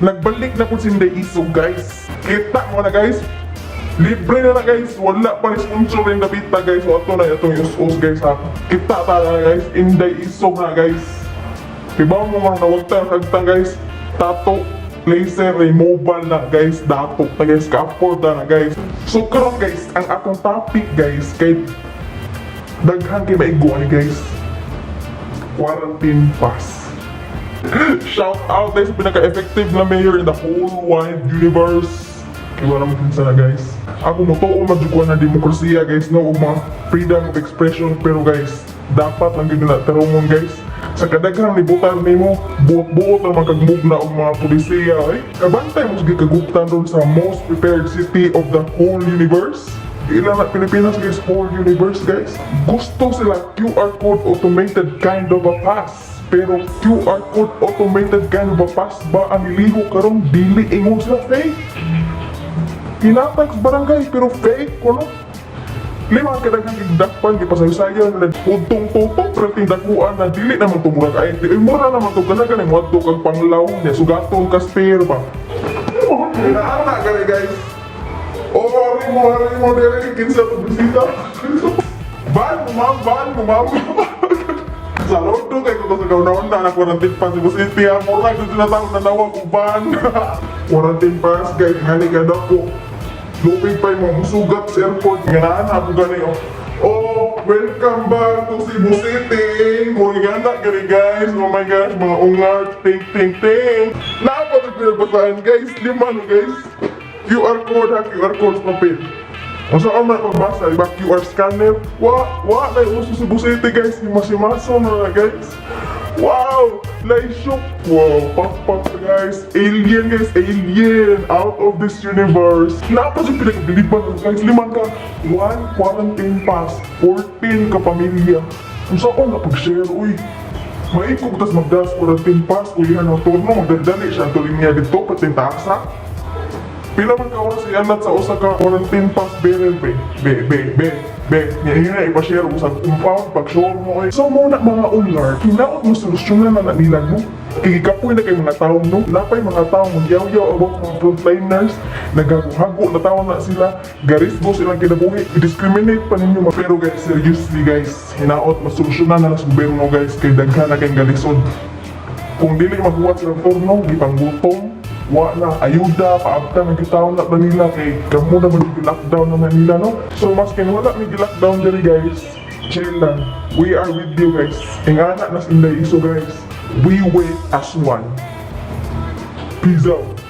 Nagbalik na po si Inday Isog, guys. Kita mo na, guys. Libre na na, guys. Wala pa ni sponsor yung dapita, guys. So ato na itong us guys, ha. Kita ta na, guys. Inday Isog na, guys. Diba mo mga nawagtan hagtang, guys. Tattoo laser removal na, guys. Dato na, guys. Ka-afford na, guys. So karon, guys, ang akong topic, guys, kay daghan kay maigo ani, guys. Quarantine pass. Shout out, guys, sa pinaka-effective na mayor in the whole wide universe. Kaya wala mo kinsa na, guys. Ako motuo man jud ko na demokrasiya, guys, no, ug mga freedom of expression, pero guys, dapat lang gyud na tarungon, guys. Sa kadaghang libutan nimo, buot-buot lang man kag mugna og mga polisiya ay. Kabantay mo sige kaguptan ron sa most prepared city of the whole universe. Ilan na Pilipinas, guys, whole universe, guys. Gusto sila QR code automated kind of a pass. Pero QR code automated kind of a pass ba ang niliho karon? Dili, ingon sila fake. Hinatag sa barangay pero fake kuno. Lima ka daghang gidakpan, gipasaysayan na udtong tutok pero tindakuan na dili naman to murag ay di mura naman to kana gani moadto kag panglaw niya sugaton ka spare ba. Naana gani, guys. Oh, ari mo diri, kinsa to bisita? Ban mo, ma'am, ban mo, ma'am. Saludo kay ko sa kauna na quarantine pass Cebu City ha. Mura gyud na tao na nawag uban. Quarantine pass, guys, ngani ka dako. Lupig pa yung mga musugat sa airport. Nga naa ako gani oh. Oh, welcome back to Cebu City. Mura ganda gani, guys. Oh my gosh, mga ungar, ting ting ting. Naa pa pinagbasahan, guys, lima no, guys. QR code ha, QR code sa papel. Kung saan man pagbasa, di ba, QR scanner? Wa, wa, na uso sa Cebu City, guys. Himas-himaso na na, guys. Wow! Laisok! Wow, pakpak, guys. Alien, guys, alien! Out of this universe. Naa pa sa pinagbiliban, guys. Lima ka. One quarantine pass. 14 ka pamilya. Kung saan na pag-share, uy. Maikog tas magdas quarantine pass. Uy, ano, turno, magdadali siya. Ang tuloy niya dito, pati tasa. Pila man ka oras ianat sa usa ka quarantine pass bearer, be? Be, be, be, be. Nya ina ipa-share mo sa compound pag show mo ay. So mo na mga ungar, hinaot mo solusyonan na na nila no. Kay gikapoy na kay mga tao no. Napay mga tao magyawyaw about mga frontliners, nagahago na tao na sila, garisgo silang kinabuhi, i-discriminate pa ninyo. Pero guys, seriously guys, hinaot masolusyonan na na sa gobyerno, guys, kay daghan na kay galisod. Kung dili maghuwat silang turno, gipanggutom, wa na, ayuda, paabta ng gitaw na Manila kay kamo na man lockdown na Manila, no? So maskin wala may lockdown diri, guys, chill lang. We are with you, guys. Ingana nas Inday Iso, guys. We wait as one. Peace out.